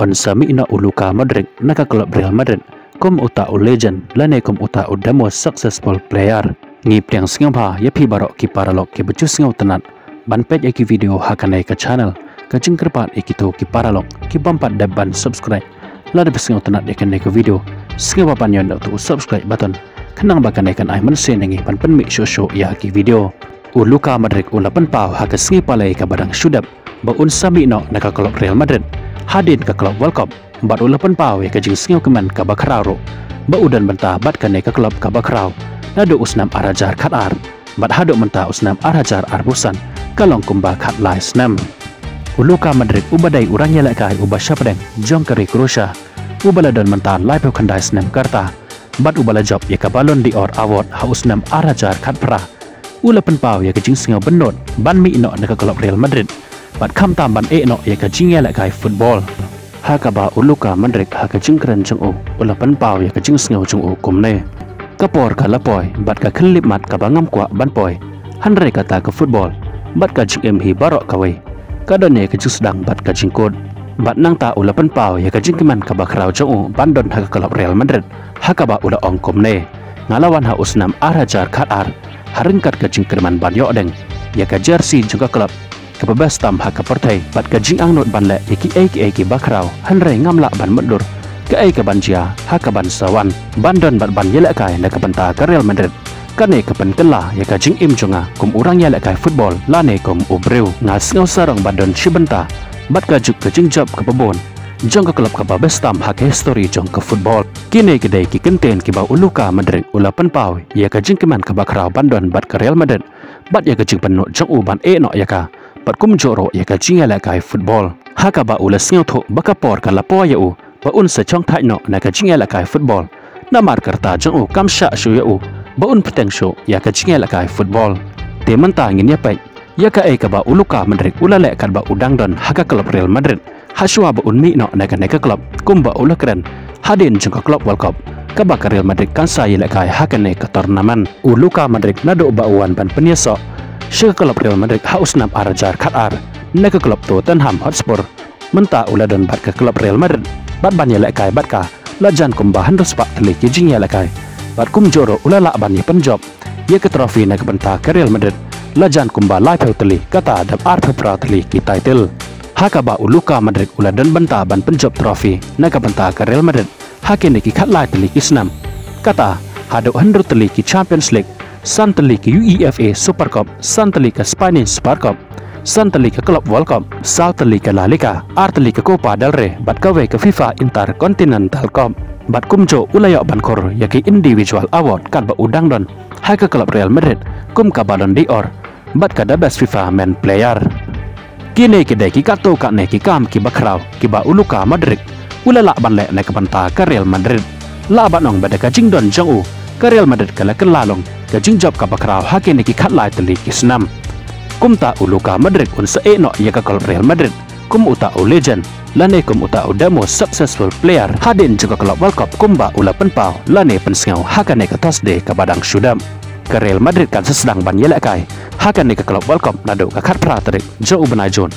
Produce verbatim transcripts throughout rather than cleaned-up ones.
un sa mih noh u Luka Modric na ka club Real Madrid kum uta u legend lane kum uta u the most successful player. Ngi pdiang sngewbha ïa phi baroh ki paralok kiba ju sngewtynnat ban peit ïa ki video ha kane ka channel. Ka jingkyrpad ïa kito ki paralok ki bym pat dep ban subscribe, lada phi sngewtynnat ïa kane ka video, sngewbha ban ïoh noh tu u subscribe button, khnang ba kane kan ai mynsiem ïa ngi ban pynmih shuh shuh ïa ki video. U Luka Modric u la pynpaw ha ka sngi Palei kaba dang shu dep ba un sa mih noh na ka club Real Madrid hadien ka Club World Cup, bad u la pynpaw ïa ka jingsngewkmen kaba khraw ruh ba u don bynta bad kane ka club kaba khraw naduh u snem ar hajar khatar bad haduh mynta u snem ar hajar arphew san, ka long kumba khatlai snem. U Luka Modric uba dei u rangïalehkai uba shapdeng jong ka ri Croatia, uba la don mynta laiphew khyndai snem ka rta bad uba la jop ïa ka Ballon d'Or award ha u snem ar hajar khatphra, u la pynpaw ïa ka jingsngew bynnud ban mih noh na ka club Real Madrid bad khamtam ban ïeh noh ïa ka jingïalehkai football. Ha kaba u Luka Modric ha ka jingkren jong u, u la pynpaw ïa ka jingsngew jong u kumne: Ka por ka la poi bad ka khyllipmat kaba ngam kwah ban poi, hynrei kata ka football bad ka jingim hi baroh kawei ka don ïa ka jingsdang bad ka jingkut. Bad nangta u la pynpaw ïa ka jingkmen kaba khraw jong u ban don ha ka club Real Madrid, ha kaba u la ong kumne: Nga la wan ha u snem ar hajar khatar ha ryngkat ka jingkyrmen ban ïoh deng ïa ka jersey jong ka club kaba best tam ha ka pyrthei bad ka jingangnud ban leh ïa kiei kiei kiba khraw, hynrei ngam lah ban mutdur kaei kaban jia ha kaban sa wan ban don bad ban ïalehkai na ka bynta ka Real Madrid. Kane ka pynkylla ïa ka jingim jong nga kum u rangïalehkai football lane kum u briew. Nga sngew sarong ban don shi bynta bad ka juk ka jingjop kaba bun jong ka club kaba best tam ha ka history jong ka football. Kine ki dei ki kyntien kiba u Luka Modric u la pynpaw ïa ka jingkmen kaba khraw ban don bad ka Real Madrid bad ïa ka jingpynnud jong u ban ïeh noh ïa ka, bad kumjuh ruh ïa ka jingïalehkai football. Ha kaba u la sngewthuh ba ka por ka la poi ïa u ba un sa shongthait noh na ka jingïalehkai football, namar ka rta jong u kam shah shuh ïa u ba un bteng shuh ïa ka jingïalehkai football. Te mynta ngin ïa peit ïa kaei kaba u Luka Modric u la leh katba u dang don ha ka club Real Madrid, ha shuwa ba un mih noh na kane ka club, kumba u la kren, hadien jong ka Club World Cup kaba ka Real Madrid kan sa ïalehkai ha kane ka tournament. U Luka Modric naduh ba u wan ban pynïasoh sha ka club Real Madrid ha u snem ar hajar khatar na ka club Tottenham Hotspur, mynta u la don bad ka club Real Madrid bad ban ïalehkai bad ka la jan kumba hynriew spah tylli ki jingïalehkai, bad kumjuh ruh u la lah ban ïa pynjop ïa ka trophy na ka bynta ka Real Madrid la jan kumba laiphew tylli, kata da arphew phra tylli ki title. Ha kaba u Luka Modric u la don bynta ban pynjop trophy na ka bynta ka Real Madrid ha kine ki khatlai tylli ki snem, kata haduh hynriew tylli ki Champions League, san tylli ki UEFA Super Cup, san tylli ka Spanish Super Cup, san tylli ka Club World Cup, saw tylli ka La Liga, ar tylli ka Copa del Rey bad kawei ka FIFA Intercontinental Cup. Bad kumjuh u la ïoh ban khur ïa ki individual award katba u dang don ha ka club Real Madrid, kum ka Ballon d'Or bad ka The Best FIFA Men Player. Kine ki dei ki katto katne ki kam kiba khraw kiba u Luka Modric u la lah ban leh na ka bynta ka Real Madrid. Lah ban ong ba da ka jingdon jong u, ka Real Madrid ka la kylla long ka jingjop kaba khraw ha kine ki khatlai tylli ki snem. Kumta u Luka Modric un sa ïeh noh ïa ka club Real Madrid kum uta u legend lane kum uta u the most successful player hadien jong ka Club World Cup, kumba u la pynpaw lane pynsngew ha kane ka Thursday kaba dang shu dep. Ka Real Madrid kan sa sdang ban ïalehkai ha kane ka Club World Cup naduh ka khatphra tarik jong u bnai Jun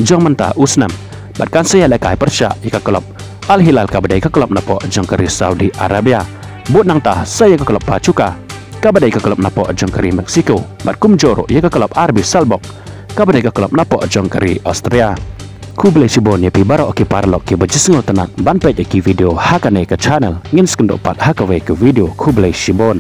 jong mynta u snem, bad kan sa ïalehkai pyrshah ïa ka club Al Hilal kaba dei ka club napoh jong ka ri Saudi Arabia, bad nangta sa ïa ka club Pachuca kaba dei ka club napoh jong ka ri Mexico, bad kumjuh ruh ïa ka club R B Salzburg kaba dei ka club napoh jong ka ri Austria. Khublei shibun ïa phi baroh ki paralok kiba ju sngewtynnat ban peit ïa ki video ha kane ka channel. Ngin sa ïakynduh pat ha kawei ka video. Khublei shibun.